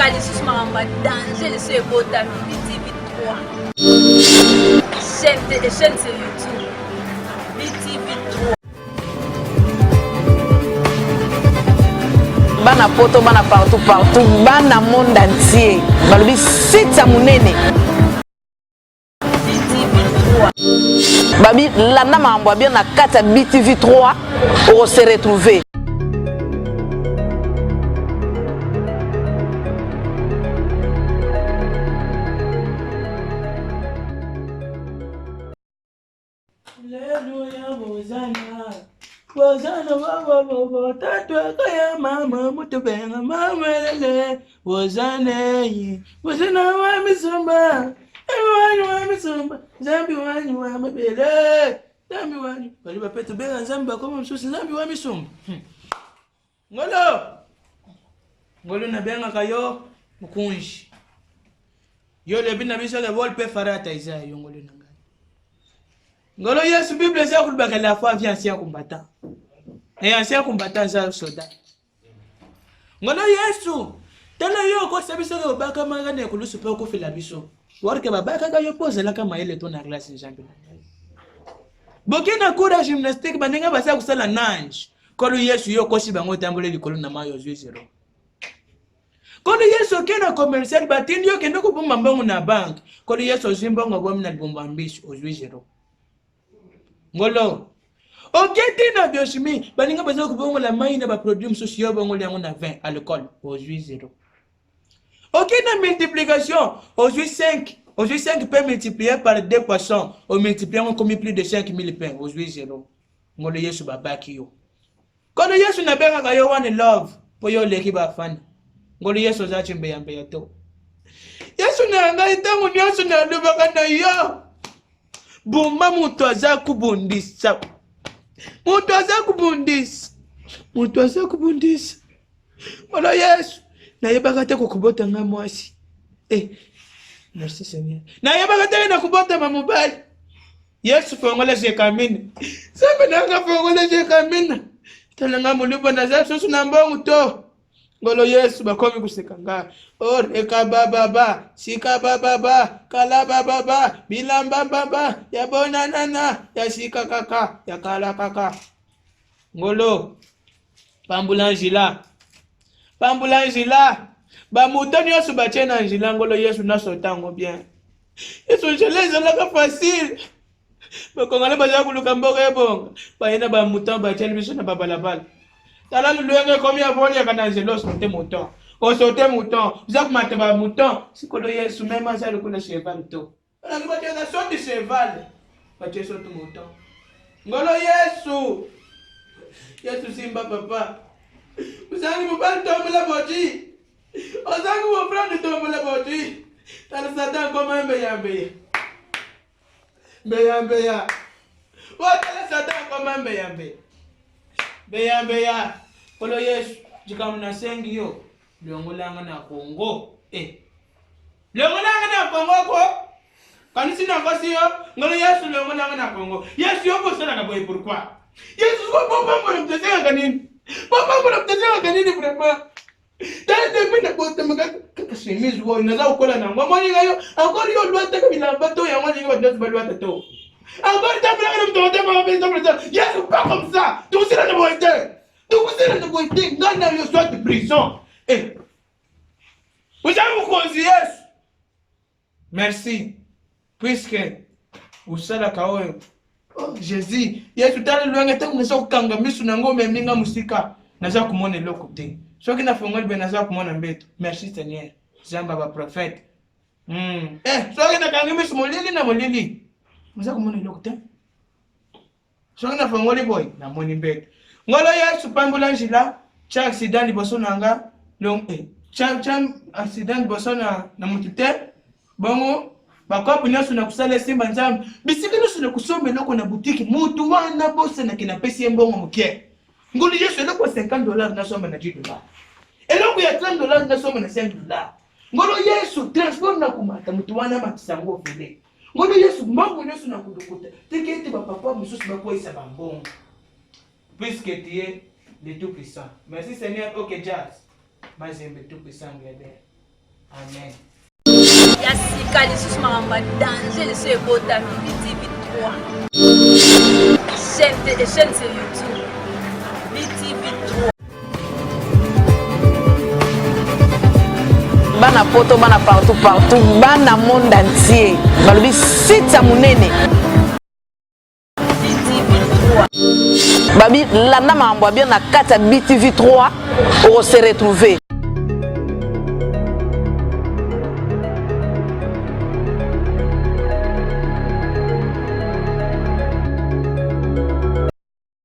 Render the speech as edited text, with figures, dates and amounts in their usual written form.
Sika lisusu makambo ya danger lisusu ebotami BTV 3. Chaîne, chaîne sur YouTube. BTV 3. Bana poto bana partout partout bana monde entier balobi site ya monene babi landa makambo ya bien na kati ya btv 3 okose retrouver. Haleluya, Hosanna. Hosanna, bo, bo, bo, tatu akaya mama, mutu benga mama lele. Hosanna, Hosanna wa misumba. Wanyu wa misumba, Nzambi wanyu wa mabele. Nzambi wanyu. Bali bapetu benga Nzambi bakoma msusi Nzambi wa misumba. Ngolo. Ngolo nabengaka yo mukunji. Yo lobi na biso ke vol pe farata eza ya yo ngolo na ngai. Ngolo Yesu Bible eza kolobaka la foi vient ancien combattant. Et ancien combattant eza soldat. Ngolo Yesu tala yo okosa biso ke obakamaka na ekulusu mpe okufela biso. Warke babakaka yo mpo ozalaka mayele to na classe Nzambe na ngai. Boke na cours ya gymnastique baninga baza kosala nage. Nkolo Yesu yo okosi bango otamboli likolo na mayi ozwi zero. Nkolo Yesu oke na commercial batindi yo kende kobomba mbongo na banque. Nkolo Yesu ozwi mbongo obomi na libombo ya mbisi ozwi zero. Ngolo oke te na biochimie baninga baza kobongola mai na baproduit mosusu yo obongoli yango na vin alcool ozwi zero. Oke na multiplication ozwi 5 ozwi 5 pain multiplié par 2 poissons omultiplie yango ekomi plus de 5000 pain ozwi zero. Ngolo Yesu babaki yo. Nkolo Yesu nabengaka yo one love mpo yo oleki bafana. Ngolo Yesu oza chimbeya mbeya to. Yesu na ngai ntango nyonso nalobaka na yo. Boma moto aza kobundisa. Moto aza kobundisa. Moto aza kobundisa. Nkolo Yesu nayebaka te kokobota ngai mwasi. Eh, merci Seigneur. Nayebaka te nakobotama mobali. Yesu fongola jekamina. Nzambe nanga fongola jekamina. Tala nga moluba naza susu na mbongo to. Ngolo Yesu bakomi kuseka nga. Oreka bababa, sika bababa, kala bababa, bilamba baba, ya bonanana, ya sika kaka, ya kala kaka. Ngolo, pambula nzila. Pambula nzila. Bamoto nyonso batie na nzila ngolo Yesu nasota yango bien. Yesu nzela ezalaka facile. Bakongole baza koluka mboka ebonga. Baye na ba mouton batieli biso na babalabala. Tala lulenge ekomi ya voliaka na nzela osote mouton. Osote mouton. Oza komata ba mouton. Sikolo Yesu meme aza lokola cheval to. Olangi batiaka soti cheval. Batie soti mouton. Ngolo Yesu. Yesu simba papa. Ozangi mobali tombola boti. Ozangi mofrande tombola boti. Tala Satan koma mbeya mbeya. Mbeya mbeya. Watala Satan koma mbeya mbeya. Mbeya mbeya. Kolo Yesu, likambo nasengi yo, longolanga na Congo. Eh. Longolanga na Congo ko. Kanisi nakosi yo, ngolo Yesu longolanga na Congo. Yesu yo kosalaka boye pourquoi? Yesu siko bopambola moto asengaka nini? Bopambola moto asengaka nini vraiment? Tala depuis nabotama kaka chemise oyo naza kokola na yango amoni ngai yo encore yo olwataka bilamba to yango alingi bato nyonso balwata to encore tambolaka na moto otambolaka Yesu pas comme ça tokosila na boye te tokosila na boye te ngai na yo soit prison eh oza mokonzi Yesu Merci puisque osalaka oyo oh, Jésus Yesu tala lwenge ntango naza kokanga miso na yango omemi nga mosika naza komona eloko te soki nafongoli boye naza komona mbeto merci Seigneur Nzambe ya baprofete mm. eh, soki nakangi miso molili na molili naza komona eloko te Soki nafongoli boye namoni mbeto. Ngolo Yesu pambola njila tya accident liboso na nga long eh, tya tya accident liboso na na mutu te bongo bakopo nyonso na kosala esimba Nzambe bisika nyonso na kosomba eloko na butiki mutu wana bosanaki napesi ye mbongo moke ngolo Yesu eloko ya 50 dollars nasomba na 10 dollars eloko ya 30 dollars nasomba na 5 dollars ngolo Yesu transport na komata mutu wana amatisa yango ofele Nkolo Yesu, mbongo nyonso na kolokota, tika ete bapapa mosusu bakweyisa bambongo. Puisque tu es le tout puissant. Merci Seigneur, ok Jazz. Mazembe tout puissant Angleterre. Amen. Ya sika lisusu makambo ya danger lisusu ebotami BTV 3 chaîne chaîne sur YouTube BTV 3. Bana poto, bana partout partout, bana monde entier, balobi site ya monene. BTV 3. Babi landa makambo ya bien na kati ya BTV 3, okose retrouver.